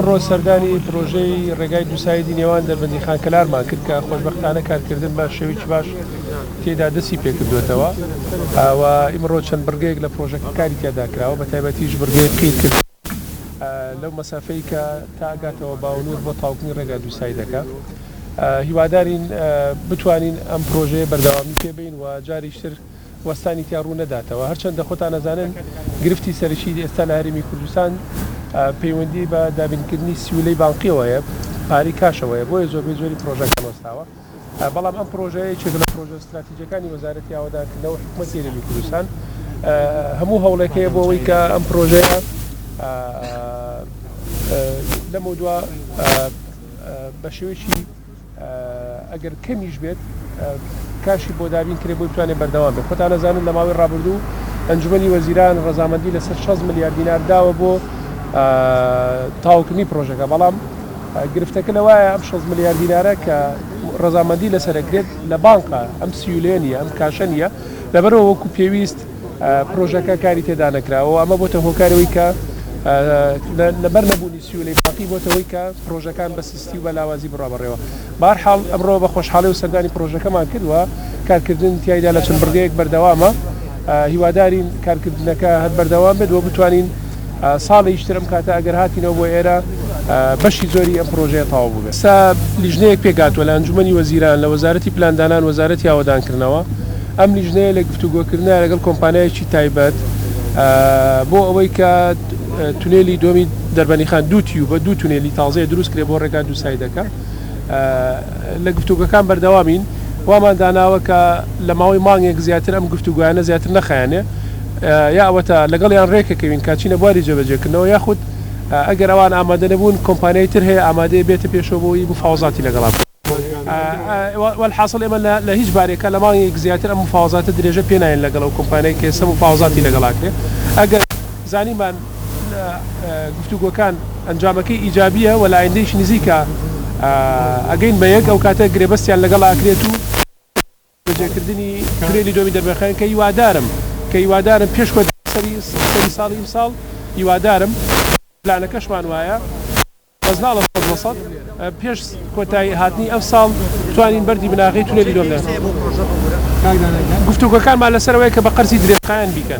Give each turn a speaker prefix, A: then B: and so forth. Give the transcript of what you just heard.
A: ئەمڕۆ سەردانی پرۆژەی ڕێگای دووسایدی نێوان دەربەندیخان کەلارمان کرد کە خۆشبەختانە کارکردن بە شێوەیەکی باش تێدا دەستی پێکردوێتەوە و ئیمڕۆ چەند بڕگەیەک لە پرۆژەکە کاری تیادا کراوە بە تایبەتیش بڕگەی قیرکردن لەو مەسافەی کە تا ئەگاتەوە باونور بۆ تاوکردنی ڕێگا دووسایدەکە. هیوادارین بتوانین ئەم پرۆژەیە بەردەوامی پێ بەین و جارێکی تر وەستانی تیا ڕوو نەداتەوە. هەرچەندە خۆتان ئەزانن گرفتی سەرەکی ئێستا لە هەرێمی کوردستان پەیوەندی بە دابینکردنی سیولەی بانقیەوە هەیە، پارەی کاشەوە هەیە، بۆیە زۆربەی زۆری پرۆژەکان وەستاوە. بەڵام ئەم پرۆژەیە یەکێکە لە پرۆژە ستراتیجیەکانی وەزارەتی ئاوەدانکردنەوە و حکومەتی هەرێمی کوردستان هەموو هەوڵێک هەیە بۆ ئەوەی کە ئەم پرۆژەیە لەمەودوا بە شێوەیەکی ئەگەر کەمیش بێت کاشی بۆ دابین کرێ بۆی بتوانێت بەردەوام بێت. خۆتان ئەزانن لە ماوەی ڕابردوو ئەنجومەنی وەزیران ڕەزامەندی لەسەر 60 ملیار دینار داوە بۆ تەواوکردنی پرۆژەکە، بەڵام گرفتەکە لەوایە ئەم 60 ملیار دینارە کە ڕەزامەندی لەسەر ئەکرێت لە بانقە، ئەم سیولەیە نییە، ئەم کاشە نییە، لەبەرئەوە وەکو پێویست پرۆژەکە کاری تێدا نەکراوە و ئەمە بۆتە هۆکاری ئەوەی کە لەبەر نەبوونی سیولەی بانقی بۆتە هۆی کە پرۆژەکان بە سستی و بە لاوازی بڕوا بەڕێوە. بەهەرحاڵ ئەمڕۆ بە خۆشحاڵیەوە سەردانی پرۆژەکەمان کرد و کارکردن تیایدا لە چەند بڕگەیەک بەردەوامە. هیوادارین کارکردنەکە هەر بەردەوام بێت و بتوانین ساڵێکی تر ئەم کاتە ئەگەر هاتینەوە بۆ ئێرە بەشی زۆری ئەم پرۆژەیە تەواو بووبێت. ئێستا لیژنەیەک پێکهاتووە لە ئەنجومەنی وەزیران، لە وەزارەتی پلاندانان، وەزارەتی ئاوەدانکردنەوە. ئەم لیژنەیە لە گفتوگۆکردنە لەگەڵ کۆمپانیایەکی تایبەت بۆ ئەوەی کە تونێلی دۆمی دەربەندیخان دوو تیوبە، دوو تونێلی تازەیە دروست کرێت بۆ ڕێگا دوو سایدەکە. لە گفتوگۆکان بەردەوامین، وامان داناوە کە لە ماوەی مانگێک زیاتر ئەم گفتوگۆیانە زیاتر نەخایەنێ، یا ئەوەتا لەگەڵیان رێکەکەوین کە چینە بواری جێبەجێکردنەوە، یاخود ئەگەر ئەوان ئامادە نەبوون کۆمپانیای تر هەیە ئامادەیە بێتە پێشەوە بۆ ئەوەی مفاوەزاتی لەگەڵا بکەین. وەلحاسڵ ئێمە لە هیچ بارێکا لە مانگێک زیاتر ئەم مفاوەزاتە درێژە پێ نایەن لەگەڵ ئەو کۆمپانیای کە ئێستا مفاوەزاتی لەگەڵا کرێ، ئەگەر زانیمان گفتوگۆکان ئەنجامەکەی ئیجابییە و لە ئایندەیەکی نزیکا ئەگەین بە یەک، ئەوکاتە گرێبەستیان لەگەڵ ئەکرێت و جێبەجێکردنی تونێلی دۆمی دەربەندیخان کە هیوادارم کە هیوادارم پێش کۆتایی سەری سەری ساڵی ئیمساڵ هیوادارم پلانەکەشمان وایە بەس ناڵێم 100% پێش کۆتایی هاتنی ئەمساڵ بتوانین بەردی بناغەی تونێلی دۆم دەربەندیخان گفتوگۆکانمان لەسەر ئەوەیە کە بە قەرزی درێژخایەن بیکەن.